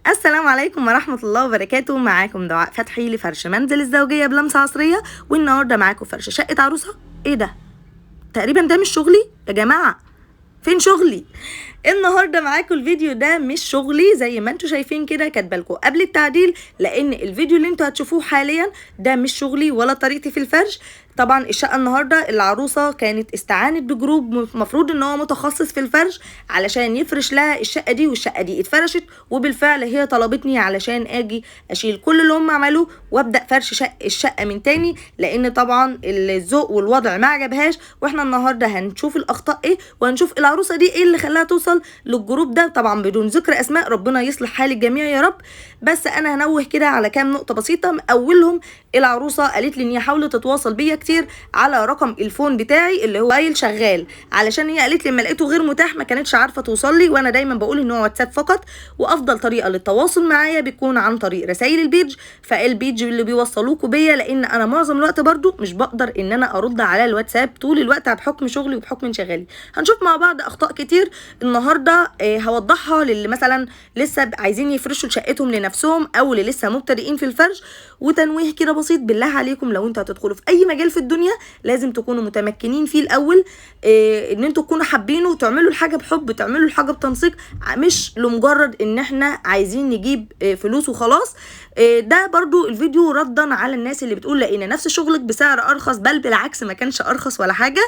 السلام عليكم ورحمة الله وبركاته. معاكم دعاء فتحي لفرش منزل الزوجية بلمسة عصرية، والنهاردة معاكم فرش شقة عروسة. ايه ده؟ تقريبا ده مش شغلي يا جماعة، فين شغلي؟ النهارده معاكم الفيديو ده مش شغلي زي ما انتم شايفين كده، كاتبالكم قبل التعديل، لان الفيديو اللي انتوا هتشوفوه حاليا ده مش شغلي ولا طريقتي في الفرش. طبعا الشقة النهارده العروسة كانت استعانت ب group المفروض ان هو متخصص في الفرش علشان يفرش لها الشقة دي، والشقه دي اتفرشت، وبالفعل هي طلبتني علشان اجي اشيل كل اللي هم عملوه وابدا فرش الشقة من تاني، لان طبعا الذوق والوضع ما عجبهاش. واحنا النهارده هنشوف الاخطاء ايه، وهنشوف العروسة دي ايه اللي خلاها توصل لل group ده، طبعا بدون ذكر اسماء، ربنا يصلح حال الجميع يا رب. بس انا هنوه كده على كام نقطة بسيطة. اولهم العروسة قالت لي ان هي حاولت تتواصل بيا كتير على رقم ال phone بتاعي اللي هو موبايل شغال، علشان هي قالت لي لما لقيته غير متاح ما كانتش عارفه توصل لي، وانا دايما بقول ان هو واتساب فقط، وافضل طريقه للتواصل معايا بيكون عن طريق رسائل ال page، فال page اللي بيوصلوكوا بيا، لان انا معظم الوقت برضو مش بقدر ان انا ارد على الواتساب طول الوقت بحكم شغلي وبحكم انشغالي. هنشوف مع بعض اخطاء كتير النهارده هوضحها للي مثلا لسه عايزين يفرشوا لشقتهم لنفسهم او اللي لسه مبتدئين في الفرش. وتنويه كده بسيط، بالله عليكم لو انتوا هتدخلوا في اي مجال في الدنيا لازم تكونوا متمكنين فيه الاول، ان انتوا تكونوا حابينه وتعملوا الحاجة بحب، تعملوا الحاجة بتنسيق، مش لمجرد ان احنا عايزين نجيب فلوس وخلاص. ده برضو الفيديو ردا على الناس اللي بتقول لقينا نفس شغلك بسعر ارخص، بل بالعكس ما كانش ارخص ولا حاجة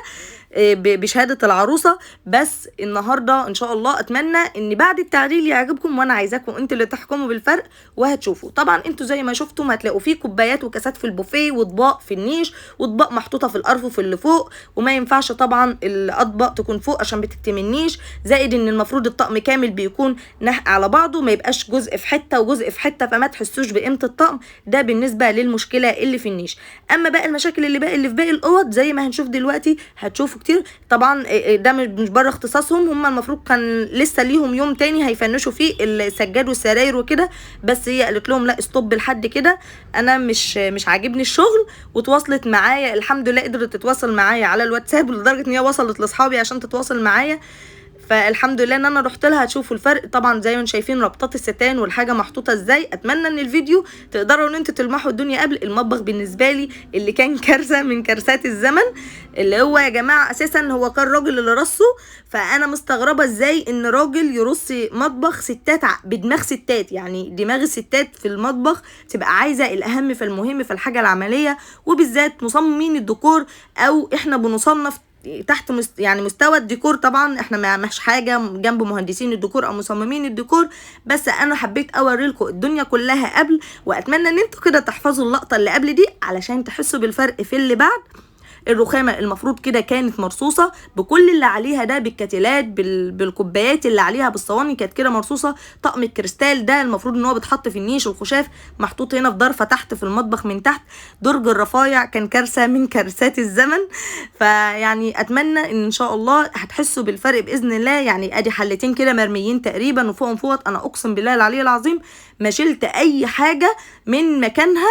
بشهادة العروسة. بس النهارده ان شاء الله اتمنى ان بعد التعديل يعجبكم، وانا عايزاكم انتوا اللي تحكموا بالفرق وهتشوفوا. طبعا انتوا زي ما شفتم هتلاقوا فيه كوبايات وكاسات في البوفيه، واطباق في النيش، واطباق محطوطة في الارفف اللي فوق، وما ينفعش طبعا الاطباق تكون فوق عشان بتكتم النيش، زائد ان المفروض الطقم كامل بيكون نحق على بعضه، ما يبقاش جزء في حتة وجزء في حتة، فما تحسوش بقيمة الطقم. ده بالنسبة للمشكلة اللي في النيش. اما بقى المشاكل اللي في باقي الاوض زي ما هنشوف دلوقتي هتشوفوا كتير. طبعا ده مش بره اختصاصهم، هم المفروض كان لسه ليهم يوم تاني هيفنشوا فيه السجاد والسراير وكده، بس هي قالت لهم لا stop لحد كده، انا مش عاجبني الشغل. وتواصلت معايا الحمد لله، قدرت تتواصل معايا على الواتساب لدرجة ان هي وصلت لاصحابي عشان تتواصل معايا، فالحمد لله ان انا رحت لها. هتشوفوا الفرق طبعا زي ما انتم شايفين ربطات الستان والحاجة محطوطة ازاي. اتمنى ان الفيديو تقدروا ان انتوا تلمحوا الدنيا قبل. المطبخ بالنسبة لي اللي كان كارثة من كارثات الزمن، اللي هو يا جماعة اساسا هو كان راجل اللي رصه، فانا مستغربه ازاي ان راجل يرص مطبخ ستات بدماغ ستات، يعني دماغ الستات في المطبخ تبقى عايزه الاهم فالمهم في الحاجة العملية، وبالذات مصممين الديكور، او احنا بنصنف تحت يعني مستوى الديكور. طبعا احنا مش حاجة جنب مهندسين الديكور او مصممين الديكور، بس انا حبيت اوريلكم الدنيا كلها قبل، واتمنى ان انتوا كده تحفظوا اللقطة اللي قبل دي علشان تحسوا بالفرق في اللي بعد. الرخامه المفروض كده كانت مرصوصه بكل اللي عليها ده، بالكتلات بالكوبايات اللي عليها، بالصواني كانت كده مرصوصه. طقم الكريستال ده المفروض ان هو بيتحط في النيش، والخشاف محطوط هنا في ضرفه تحت في المطبخ من تحت. درج الرفايع كان كارثة من كارثات الزمن. فيعني اتمنى ان شاء الله هتحسوا بالفرق باذن الله. يعني ادي حلتين كده مرميين تقريبا وفوقهم فوط، انا اقسم بالله العلي العظيم ما شلت اي حاجة من مكانها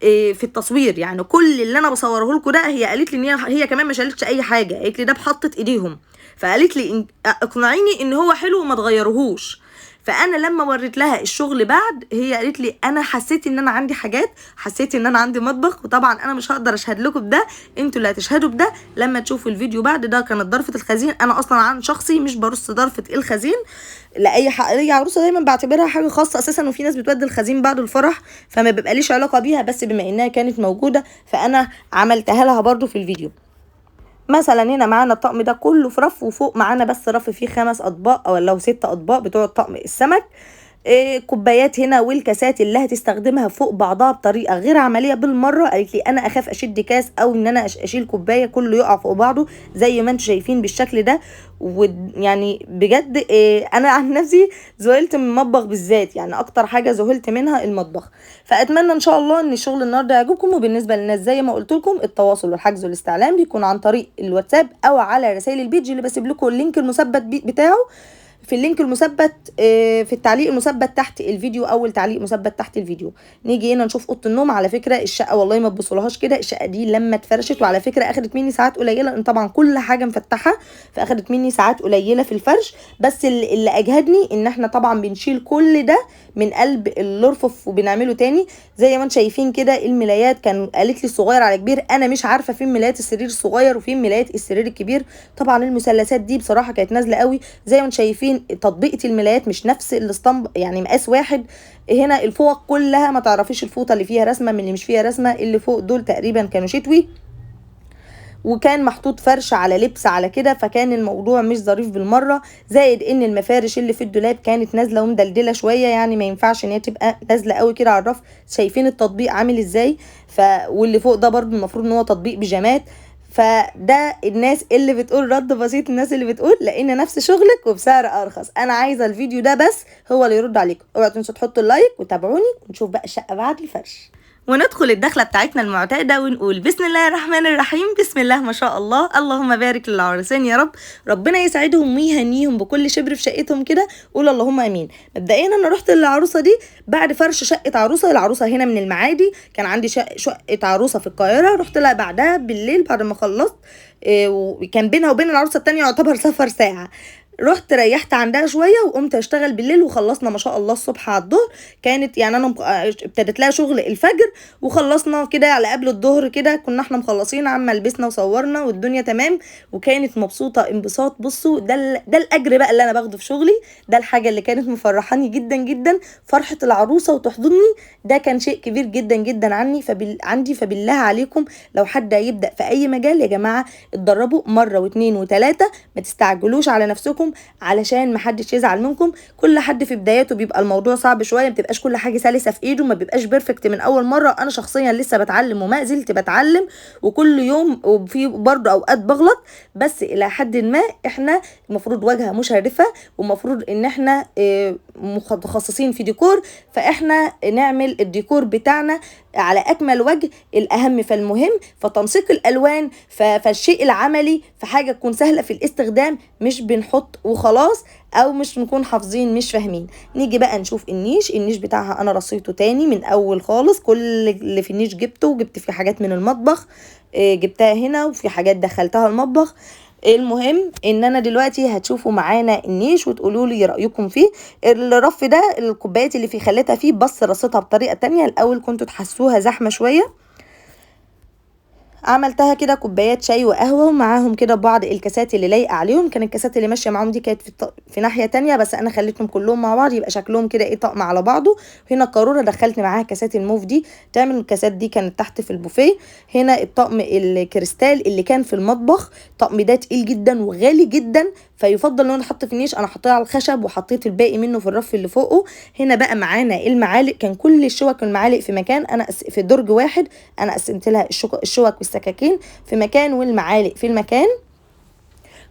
في التصوير، يعني كل اللي انا بصورة لكم ده هي قالت لي ان هي كمان ما شالتش اي حاجة، قالت لي ده بحطت ايديهم، فقالت لي اقنعيني ان هو حلو وما تغيرهوش. فانا لما وريت لها الشغل بعد، هي قالت لي انا حسيت ان انا عندي حاجات، حسيت ان انا عندي مطبخ. وطبعا انا مش هقدر اشهد لكم بده، انتوا اللي هتشهدوا بده لما تشوفوا الفيديو بعد. ده كانت ضرفه الخزين، انا اصلا عن شخصي مش برص ضرفه الخزين لاي اي عروسه، دايما بعتبرها حاجة خاصة اساسا، وفي ناس بتودي الخزين بعد الفرح فما بيبقاليش علاقة بيها، بس بما انها كانت موجودة فانا عملتها لها برضو في الفيديو. مثلا هنا معانا الطقم ده كله في رف، وفوق معانا بس رف فيه 5 اطباق او لو 6 اطباق بتوع طقم السمك. كوبايات هنا والكاسات اللي هتستخدمها فوق بعضها بطريقة غير عملية بالمرة. قالت لي انا اخاف اشد كاس او ان انا اشيل كوباية، كله يقع فوق بعضه زي ما انتم شايفين بالشكل ده. ويعني بجد انا عن نفسي ذهلت من المطبخ بالذات، يعني اكتر حاجة ذهلت منها المطبخ. فاتمنى ان شاء الله ان الشغل النهارده يعجبكم. وبالنسبة للناس زي ما قلت لكم التواصل والحجز والاستعلام بيكون عن طريق الواتساب او على رسائل ال page اللي بسيب لكم ال link المثبت بتاعه في ال link المثبت في التعليق المثبت تحت الفيديو، اول تعليق مثبت تحت الفيديو. نيجي هنا نشوف اوضة النوم. على فكرة الشقة والله ما تبصولهاش كده، الشقة دي لما اتفرشت، وعلى فكرة اخدت مني ساعات قليله لان طبعا كل حاجة مفتحة، فاخدت مني ساعات قليله في الفرش. بس اللي اجهدني ان احنا طبعا بنشيل كل ده من قلب الرفف وبنعمله تاني زي ما انتم شايفين كده. الملايات كان قالت لي الصغير على كبير، انا مش عارفه فين ملايات السرير الصغير وفين ملايات السرير الكبير. طبعا المثلثات دي بصراحة كانت نازله قوي زي ما انتم شايفين. تطبيقه الملايات مش نفس الاسطمب، يعني مقاس واحد. هنا الفوط كلها ما تعرفيش الفوطه اللي فيها رسمه من اللي مش فيها رسمه. اللي فوق دول تقريبا كانوا شتوي، وكان محطوط فرش على لبس على كده، فكان الموضوع مش ظريف بالمرة. زائد ان المفارش اللي في الدولاب كانت نازله ومدلدله شوية، يعني ما ينفعش ان هي تبقى نازله قوي كده على الرف. شايفين التطبيق عامل ازاي؟ واللي فوق ده برضو المفروض ان هو تطبيق بيجامات. فده الناس اللي بتقول رد بسيط، الناس اللي بتقول لان نفس شغلك وبسعر ارخص. انا عايزه الفيديو ده بس هو اللي يرد عليكم. اوعوا تنسوا تحطوا ال like وتابعوني ونشوف بقى الشقة بعد الفرش. وندخل الدخلة بتاعتنا المعتادة ونقول بسم الله الرحمن الرحيم. بسم الله ما شاء الله، اللهم بارك للعرسان يا رب، ربنا يسعدهم ويهنيهم بكل شبر في شقتهم كده، قول اللهم امين. مبدئيا انا رحت للعروسه دي بعد فرش شقه عروسه. العروسة هنا من المعادي، كان عندي شقه عروسه في القاهرة، رحت لها بعدها بالليل بعد ما خلصت، وكان بينها وبين العروسة الثانية يعتبر سفر ساعة. رحت ريحت عندها شوية وقمت اشتغل بالليل، وخلصنا ما شاء الله الصبح على الظهر. كانت يعني انا ابتدت لها شغل الفجر، وخلصنا كده على قبل الظهر كده كنا احنا مخلصين، عما لبسنا وصورنا والدنيا تمام، وكانت مبسوطة انبساط. بصوا ده الاجر بقى اللي انا باخده في شغلي، ده الحاجة اللي كانت مفرحاني جدا جدا، فرحه العروسة وتحضني، ده كان شيء كبير جدا جدا عني عندي. فبالله عليكم لو حد يبدا في اي مجال يا جماعة اتدربوا مرة واثنين وثلاثة، ما تستعجلوش على نفسكم علشان محدش يزعل منكم. كل حد في بداياته بيبقى الموضوع صعب شوية، ما بتبقاش كل حاجة سلسه في ايده، ما بيبقاش perfect من اول مرة. انا شخصيا لسه بتعلم وما زلت بتعلم، وكل يوم وفي برضه اوقات بغلط، بس الى حد ما احنا المفروض واجهه مشرفة، ومفروض ان احنا متخصصين في ديكور، فاحنا نعمل الديكور بتاعنا على اكمل وجه، الاهم فالمهم، فتنسيق الالوان، فالشيء العملي، فحاجه تكون سهلة في الاستخدام، مش بنحط وخلاص او مش نكون حافظين مش فاهمين. نيجي بقى نشوف النيش. النيش بتاعها انا رصيته تاني من اول خالص، كل اللي في النيش جبته، وجبت فيه حاجات من المطبخ جبتها هنا، وفي حاجات دخلتها المطبخ. المهم ان انا دلوقتي هتشوفوا معانا النيش وتقولوا لي رايكم فيه. الرف ده الكوبايات اللي فيه خليتها فيه، بس رصيتها بطريقة تانية. الاول كنتوا تحسوها زحمة شوية، عملتها كده كوبايات شاي وقهوة، ومعاهم كده بعض الكاسات اللي لايقة عليهم. كان الكاسات اللي ماشية معاهم دي كانت في ناحية تانية، بس انا خليتهم كلهم مع بعض يبقى شكلهم كده ايه طقم على بعضه. هنا القاروره دخلت معاها كاسات الموف دي، تعمل الكاسات دي كانت تحت في البوفيه. هنا الطقم الكريستال اللي كان في المطبخ، الطقم ده تقيل جدا وغالي جدا، فيفضل ان انا احط في النيش. انا حطيته على الخشب وحطيت الباقي منه في الرف اللي فوقه. هنا بقى معانا المعالق، كان كل الشوك والمعالق في مكان، انا في درج واحد، انا قسمت لها الشوك والسكاكين في مكان والمعالق في المكان.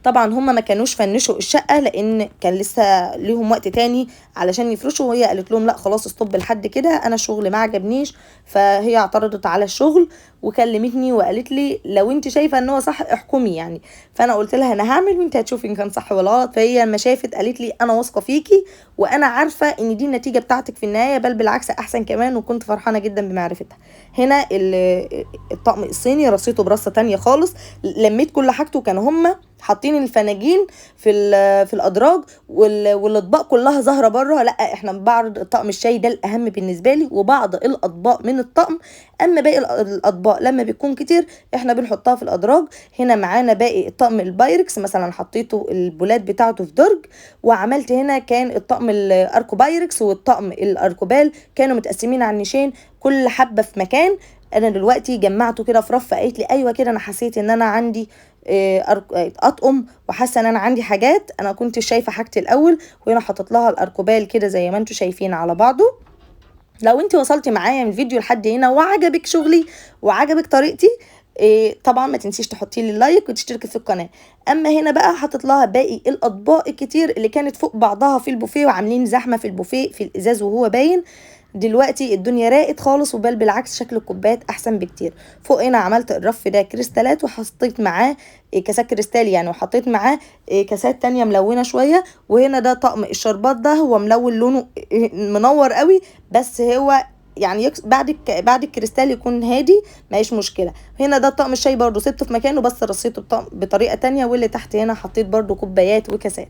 طبعا هما ما كانوش فنشوا الشقة لان كان لسه ليهم وقت تاني علشان يفرشوا، وهي قالت لهم لا خلاص stop لحد كده، انا الشغل ما عجبنيش. فهي اعترضت على الشغل وكلمتني وقالت لي لو انت شايفه ان هو صح احكمي يعني. فانا قلت لها انا هعمل وانت هتشوفي ان كان صح ولا غلط. فهي لما شافت قالت لي انا واثقة فيكي وانا عارفه ان دي النتيجة بتاعتك في النهاية، بل بالعكس احسن كمان، وكنت فرحانة جدا بمعرفتها. هنا الطقم الصيني رصيته برصه تانية خالص، لميت كل حاجته. كانوا هما حاطين الفناجين في الادراج والاطباق كلها ظاهره بره. لا احنا بعرض طقم الشاي ده الاهم بالنسبة لي، وبعض الاطباق من الطقم، اما باقي الاطباق لما بيكون كتير احنا بنحطها في الادراج. هنا معانا باقي الطقم البايركس مثلا، حطيته البولات بتاعته في درج. وعملت هنا كان الطقم الاركو بايركس والطقم الاركوبال كانوا متقسمين على النيشين، كل حبه في مكان. انا دلوقتي جمعته كده في رف، قالت لي ايوه كده انا حسيت ان انا عندي اطقم، وحاسه ان انا عندي حاجات انا كنت شايفه حاجتي الاول. وهنا حطيت لها الاركوبال كده زي ما انتم شايفين على بعضه. لو انت وصلتي معايا من الفيديو لحد هنا وعجبك شغلي وعجبك طريقتي طبعا ما تنسيش تحطي لي ال like وتشتركي في القناة. اما هنا بقى حطيت لها باقي الاطباق الكتير اللي كانت فوق بعضها في البوفيه، وعاملين زحمة في البوفيه في الازاز وهو باين. دلوقتي الدنيا راقت خالص، وبل بالعكس شكل الكوبايات احسن بكتير. فوق هنا عملت الرف ده كريستالات، وحطيت معاه كاسات كريستال يعني، وحطيت معاه كاسات تانية ملونة شوية. وهنا ده طقم الشربات ده، هو ملون لونه منور قوي، بس هو يعني بعد الكريستال يكون هادي، ماهيش مشكلة. هنا ده طقم الشاي برضو سبته في مكانه، بس رصيته بطريقة تانية. واللي تحت هنا حطيت برضو كوبايات وكاسات.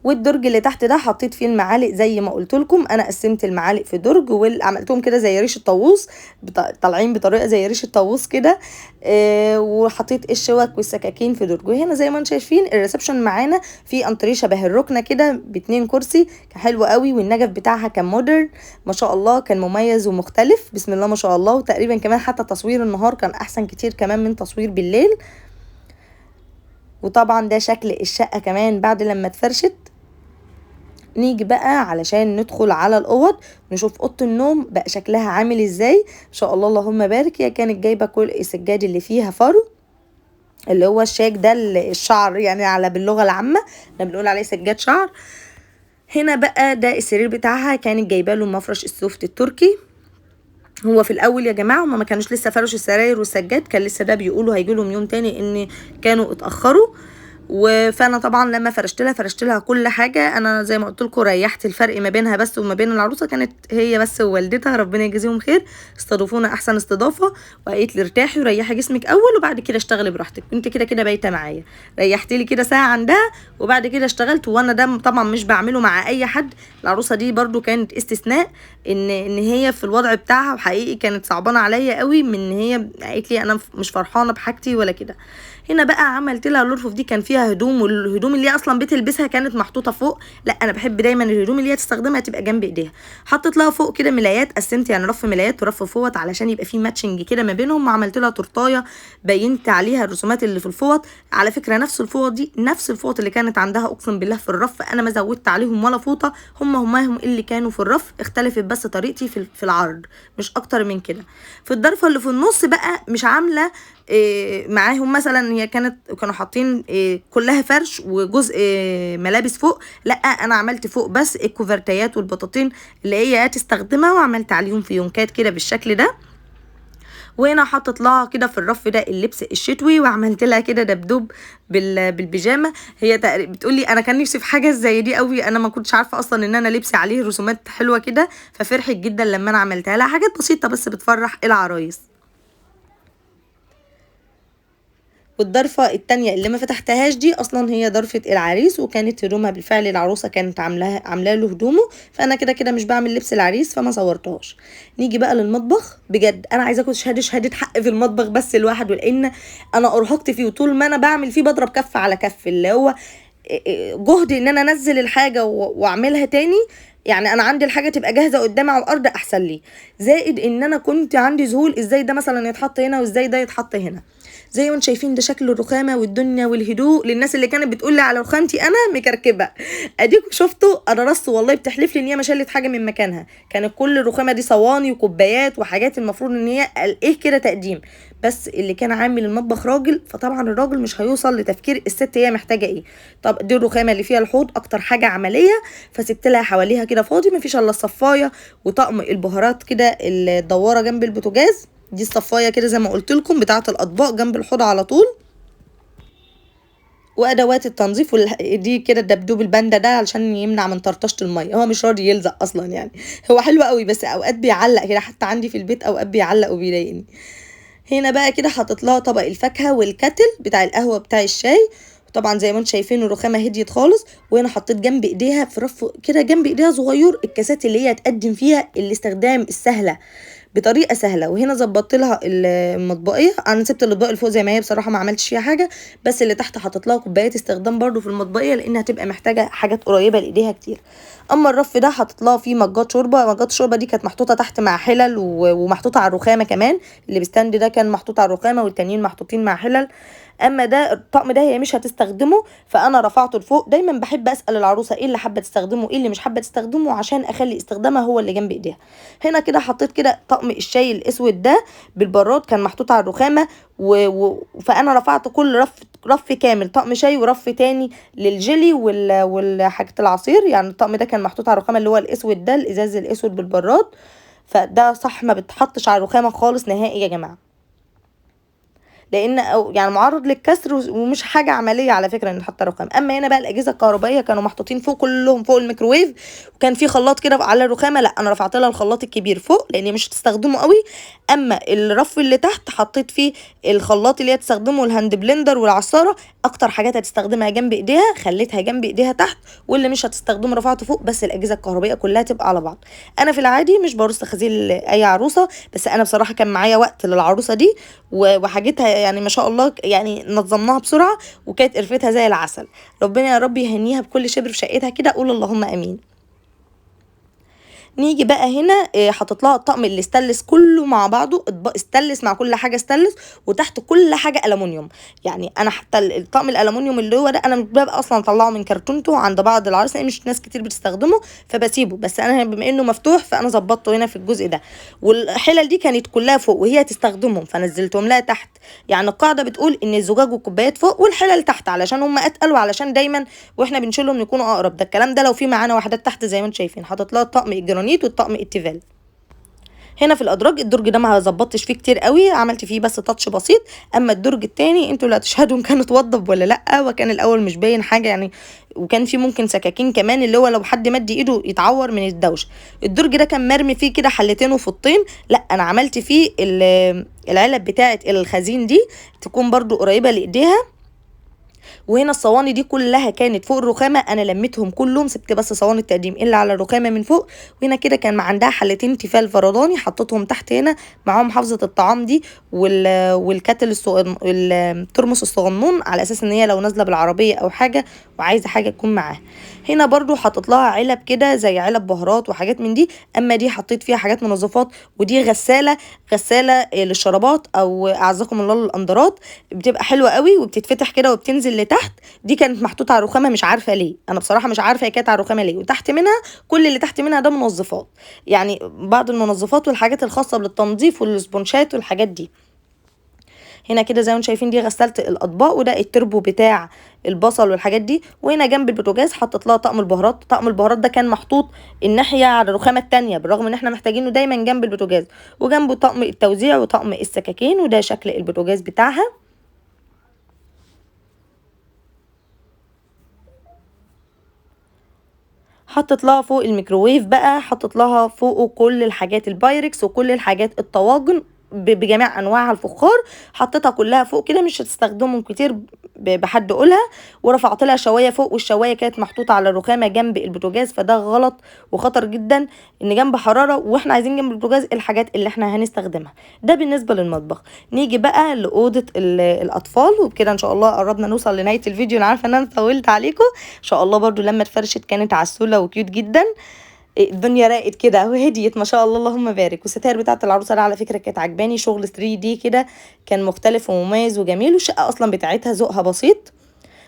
والدرج اللي تحت ده حطيت فيه المعالق زي ما قلت لكم، انا قسمت المعالق في درج وعملتهم كده زي ريش الطاووس، طالعين بطريقة زي ريش الطاووس كده. وحطيت الشوك والسكاكين في درج. وهنا زي ما انتم شايفين ال reception معانا في انتريه شبه الركنه كده ب2 كرسي، كان حلو قوي. والنجف بتاعها كان modern ما شاء الله، كان مميز ومختلف بسم الله ما شاء الله. وتقريبا كمان حتى تصوير النهار كان احسن كتير كمان من تصوير بالليل. وطبعا ده شكل الشقة كمان بعد لما اتفرشت. نيجي بقى علشان ندخل على الاوض، نشوف اوضة النوم بقى شكلها عامل ازاي ان شاء الله اللهم بارك. هي كانت جايبه كل السجاد اللي فيها فرو، اللي هو الشاك ده الشعر يعني على باللغة العامة احنا بنقول عليه سجاد شعر. هنا بقى ده السرير بتاعها، كانت جايبه له مفرش ال soft التركي. هو في الاول يا جماعة هما ما كانوش لسه فرشوا السراير والسجاد، كان لسه ده بيقولوا هيجي لهم يوم تاني ان كانوا اتاخروا. فانا طبعا لما فرشت لها كل حاجة، انا زي ما قلت لكم ريحت الفرق ما بينها بس وما بين العروسة، كانت هي بس ووالدتها ربنا يجازيهم خير استضافونا احسن استضافة، وقالت لي ارتاحي وريحي جسمك اول وبعد كده اشتغلي براحتك، انت كده كده بايته معايا. ريحت لي كده ساعة عندها وبعد كده اشتغلت. وانا ده طبعا مش بعمله مع اي حد، العروسة دي برضو كانت استثناء ان هي في الوضع بتاعها، وحقيقي كانت صعبانه عليا قوي من ان هي قالت لي انا مش فرحانة بحاجتي ولا كده. هنا بقى عملت لها الرفوف دي كان فيها هدوم، والهدوم اللي هي اصلا بتلبسها كانت محطوطة فوق. لا انا بحب دايما الهدوم اللي هي تستخدمها تبقى جنب ايديها. حطيت لها فوق كده ملايات، قسمت يعني رف ملايات ورف فوط علشان يبقى فيه matching كده ما بينهم. وعملت لها تورتايه بينت عليها الرسومات اللي في الفوط. على فكرة نفس الفوط دي نفس الفوط اللي كانت عندها، اقسم بالله في الرف انا ما زودت عليهم ولا فوطه، هم اللي كانوا في الرف، اختلفت بس طريقتي في العرض مش اكتر من كده. في الضرفه اللي في النص بقى مش عامله معاهم مثلا، هي كانوا حاطين كلها فرش وجزء ملابس فوق، لا انا عملت فوق بس الكوفرتيات والبطاطين اللي هي هتستخدمها، وعملت عليهم فيونكات كده بالشكل ده. وهنا حطت لها كده في الرف ده اللبس الشتوي، وعملت لها كده دبدوب بالبيجامه. هي بتقولي انا كان نفسي في حاجة زي دي قوي، انا ما كنتش عارفه اصلا ان انا لبسي عليه رسومات حلوة كده، ففرحت جدا لما انا عملتها لها. حاجات بسيطة بس بتفرح العرايس. والضرفه التانية اللي ما فتحتهاش دي اصلا هي ضرفه العريس، وكانت هدومها بالفعل العروسة كانت عاملاه له هدومه، فانا كده كده مش بعمل لبس العريس فما صورتهاش. نيجي بقى للمطبخ. بجد انا عايزه اخد شهادة حق في المطبخ بس لوحده، لان انا ارهقت فيه، وطول ما انا بعمل فيه بضرب كف على كف، اللي هو جهد ان انا انزل الحاجة واعملها تاني. يعني انا عندي الحاجة تبقى جاهزة قدامي على الارض احسن لي، زائد ان انا كنت عندي ذهول ازاي ده مثلا يتحط هنا وازاي ده يتحط هنا. زي ما انتم شايفين ده شكل الرخامه والدنيا والهدوء. للناس اللي كانت بتقول لي على رخامتي انا مكركبه، اديكم شفتوا انا رص والله بتحلف لي ان هي ما شالت حاجة من مكانها. كانت كل الرخامه دي صواني وكوبايات وحاجات المفروض ان هي ايه كده تقديم، بس اللي كان عامل المطبخ راجل، فطبعا الراجل مش هيوصل لتفكير الست هي محتاجه ايه. طب دي الرخامه اللي فيها الحوض اكتر حاجة عملية، فسبت لها حواليها كده فاضي، مفيش الا الصفايه وطقم البهارات كده الدواره جنب البوتاجاز. دي الصفايه كده زي ما قلت لكم بتاعه الاطباق جنب الحوض على طول، وادوات التنظيف دي كده الدبدوب الباندا ده علشان يمنع من طرطشه المية، هو مش راضي يلزق اصلا يعني، هو حلو قوي بس اوقات بيعلق كده، حتى عندي في البيت اوقات بيعلق وبيضايقني. هنا بقى كده حاطط لها طبق الفاكهة والكتل بتاع القهوة بتاع الشاي، طبعا زي ما انتم شايفين الرخامه هديت خالص. وهنا حطيت جنب ايديها في رف كده جنب ايديها صغير الكاسات اللي هي تقدم فيها الاستخدام السهلة بطريقة سهلة. وهنا ظبطت لها المطبقيه، انا سبت الاطباق اللي فوق زي ما هي بصراحة ما عملتش فيها حاجة، بس اللي تحت حطيت لها كوبايات استخدام برده في المطبقيه لانها هتبقى محتاجه حاجات قريبه لايديها كتير. اما الرف ده حطيت لها فيه مجات شوربة، مجات الشوربة دي كانت محطوطة تحت مع حلل ومحطوطه على الرخامه كمان، اللي بستند ده كان محطوط على الرخامه والتانيين محطوطين مع حلل. اما ده الطقم ده هي مش هتستخدمه، فانا رفعته لفوق. دايما بحب اسال العروسة ايه اللي حابة تستخدمه ايه اللي مش حابة تستخدمه، عشان اخلي استخدامها هو اللي جنب ايديها. هنا كده حطيت كده طقم الشاي الاسود ده بالبراد، كان محطوط على الرخامه، فانا رفعت كل رف كامل، طقم شاي ورف تاني للجيلي والحاجة العصير. يعني الطقم ده كان محطوط على الرخامه اللي هو الاسود ده، الازاز الاسود بالبراد، فده صح ما بتحطش على الرخامه خالص نهائي يا جماعة، لان أو يعني معرض للكسر ومش حاجة عملية على فكرة ان تحط رخام. اما هنا بقى الاجهزة الكهربائية كانوا محطوطين فوق كلهم فوق الميكروويف، وكان في خلاط كده على الرخامه، لا انا رفعت لها الخلاط الكبير فوق لان مش هتستخدمه قوي. اما الرف اللي تحت حطيت فيه الخلاط اللي هي تستخدمه، ال hand blender والعصاره، اكتر حاجات هتستخدمها جنب ايديها خليتها جنب ايديها تحت، واللي مش هتستخدمه رفعته فوق، بس الاجهزة الكهربائية كلها تبقى على بعض. انا في العادي مش برص خزيل اي عروسه، بس انا بصراحة كان معايا وقت للعروسه دي وحاجتها يعني ما شاء الله، يعني نظمناها بسرعة وكانت قرفتها زي العسل. ربنا يا رب يهنيها بكل شبر في شقتها كده، قول اللهم امين. نيجي بقى هنا حاطط لها الطقم اللي استلس كله مع بعضه، اطباق استلس مع كل حاجة استلس، وتحت كل حاجة الومنيوم. يعني انا حتى الطقم الالومنيوم اللي هو ده انا مش ببقى اصلا اطلعه من كرتونته عند بعض العرايس، لان مش ناس كتير بتستخدمه فبسيبه، بس انا بما انه مفتوح فانا ظبطته هنا في الجزء ده. والحلل دي كانت كلها فوق وهي تستخدمهم فنزلتهم لها تحت. يعني القاعدة بتقول ان الزجاج والكوبايات فوق والحلل تحت، علشان هم اتقل وعلشان دايما واحنا بنشيلهم يكونوا اقرب. ده الكلام ده لو في معانا وحدات تحت زي ما انتم شايفين. حاطط لها طقم الجرانيت والطقم التيفال. هنا في الادراج الدرج ده ما ظبطتش فيه كتير قوي، عملت فيه بس touch بسيط. اما الدرج التاني انتوا اللي هتشهدوا ان كان اتوضب ولا لا، وكان الاول مش باين حاجة يعني، وكان في ممكن سكاكين كمان اللي هو لو حد مد ايده يتعور من الدوشة. الدرج ده كان مرمي فيه كده حلتين وفطين، لا انا عملت فيه العلب بتاعه الخزين دي تكون برضو قريبه لايديها. وهنا الصواني دي كلها كانت فوق الرخامه، انا لميتهم كلهم، سبت بس صواني التقديم الا على الرخامه من فوق. وهنا كده كان عندها حلتين تيفال فرداني حطيتهم تحت هنا معاهم حافظه الطعام دي والكاتل الترمس الصغنون، على اساس ان هي لو نازله بالعربية او حاجة وعايزه حاجة تكون معاها. هنا برضو حطيت لها علب كده زي علب بهارات وحاجات من دي. اما دي حطيت فيها حاجات منظفات، ودي غسالة للشرابات او اعزكم الله للاندرات، بتبقى حلوة قوي وبتتفتح كده وبتنزل لتحت. دي كانت محطوطة على الرخامه مش عارفه ليه، انا بصراحة مش عارفه هي كانت على الرخامه ليه. وتحت منها كل اللي تحت منها ده منظفات، يعني بعض المنظفات والحاجات الخاصة بالتنظيف والسبونشات والحاجات دي. هنا كده زي ما انتم شايفين دي غسالة الاطباق، وده التربو بتاع البصل والحاجات دي. وهنا جنب البوتاجاز حطيت لها طقم البهارات. طقم البهارات ده كان محطوط الناحية على الرخامه الثانية، بالرغم ان احنا محتاجينه دايما جنب البوتاجاز. وجنبه طقم التوزيع وطقم السكاكين، وده شكل البوتاجاز بتاعها. حطت لها فوق الميكروويف بقى، حطت لها فوقه كل الحاجات البايركس وكل الحاجات الطواجن بجميع انواعها، الفخار حطيتها كلها فوق كده، مش هتستخدمهم كتير بحد قولها. ورفعت لها شوايه فوق، والشوايه كانت محطوطة على الرخامه جنب البوتاجاز، فده غلط وخطر جدا ان جنب حرارة واحنا عايزين جنب البوتاجاز الحاجات اللي احنا هنستخدمها. ده بالنسبة للمطبخ. نيجي بقى لاوضه الاطفال، وبكده ان شاء الله قربنا نوصل لنهاية الفيديو. انا عارفه ان انا طولت عليكم، ان شاء الله برده لما اتفرشت كانت عسوله و cute جدا، الدنيا راقت كده وهديت ما شاء الله اللهم بارك. والستاير بتاعه العروسة ده على فكرة كانت عجباني، شغل 3D كده كان مختلف ومميز وجميل، والشقه اصلا بتاعتها ذوقها بسيط،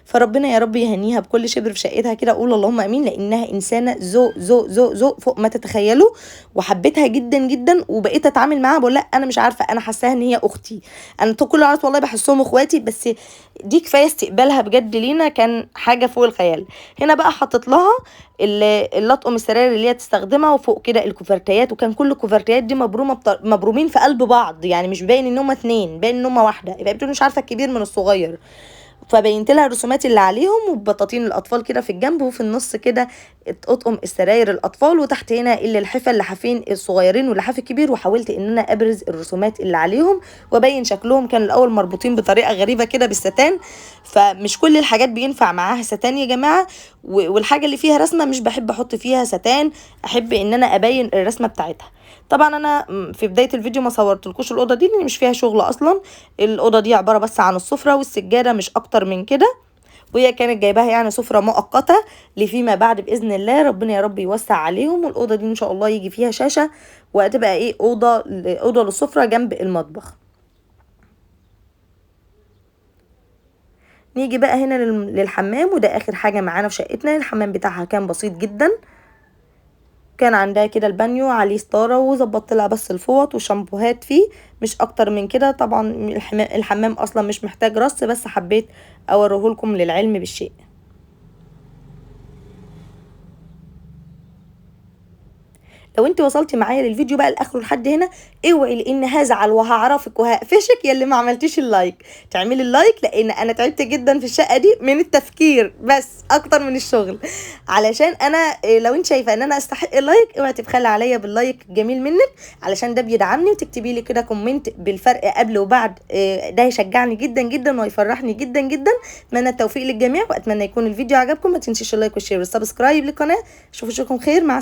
فربنا يا رب يهنيها بكل شبر في شقتها كده، قول اللهم امين، لانها انسانه ذوق ذوق ذوق ذوق فوق ما تتخيلوا، وحبيتها جدا جدا، وبقيت اتعامل معاها بقول لا انا مش عارفه، انا حاساها ان هي اختي، انا كل العروس والله بحسهم اخواتي، بس دي كفاية استقبالها بجد لينا كان حاجة فوق الخيال. هنا بقى حطيت لها اللطقم السراير اللي هي تستخدمها، وفوق كده الكوفرتيات، وكان كل الكوفرتيات دي مبرومه مبرومين في قلب بعض، يعني مش باين ان هما اتنين، باين ان هما واحدة، يبقى بتقول مش عارفه الكبير من الصغير. فبينت لها الرسومات اللي عليهم وبطاطين الاطفال كده في الجنب، وفي النص كده اطقم السراير الاطفال، وتحت هنا اللي الحفه اللحافين الصغيرين واللحاف الكبير. وحاولت ان انا ابرز الرسومات اللي عليهم وابين شكلهم، كان الاول مربوطين بطريقة غريبة كده بالستان، فمش كل الحاجات بينفع معاها ستان يا جماعة، والحاجة اللي فيها رسمه مش بحب احط فيها ستان، احب ان انا ابين الرسمة بتاعتها. طبعا انا في بداية الفيديو ما صورتلكوش الاوضة دي لان مش فيها شغل اصلا، الاوضة دي عبارة بس عن السفرة والسجاده مش اكتر من كده، وهي كانت جايباها يعني سفره مؤقتة لفيما بعد باذن الله، ربنا يا رب يوسع عليهم. والاوضه دي ان شاء الله يجي فيها شاشة، وهتبقى ايه اوضة للسفره جنب المطبخ. نيجي بقى هنا للحمام، وده اخر حاجة معانا في شقتنا. الحمام بتاعها كان بسيط جدا، كان عندها كده البانيو عليه ستارة، وظبطت لها بس الفوط وشامبوهات فيه، مش اكتر من كده. طبعا الحمام اصلا مش محتاج رص، بس حبيت اوريهولكم للعلم بالشيء. لو انت وصلتي معايا للفيديو بقى لاخره لحد هنا، اوعي لان هزعل وهعرفك وهقفشك يا اللي ما عملتيش ال like. تعملي ال like لان انا تعبت جدا في الشقة دي من التفكير بس اكتر من الشغل، علشان انا لو انت شايفه ان انا استحق ال like اوعي تبخلي عليا بال like الجميل منك، علشان ده بيدعمني. وتكتبي لي كده comment بالفرق قبل وبعد، ده هيشجعني جدا جدا ويفرحني جدا جدا. اتمنى التوفيق للجميع، واتمنى يكون الفيديو عجبكم. ما تنسيش ال like وال share وال subscribe للقناة. اشوفكم خير، مع السلامة.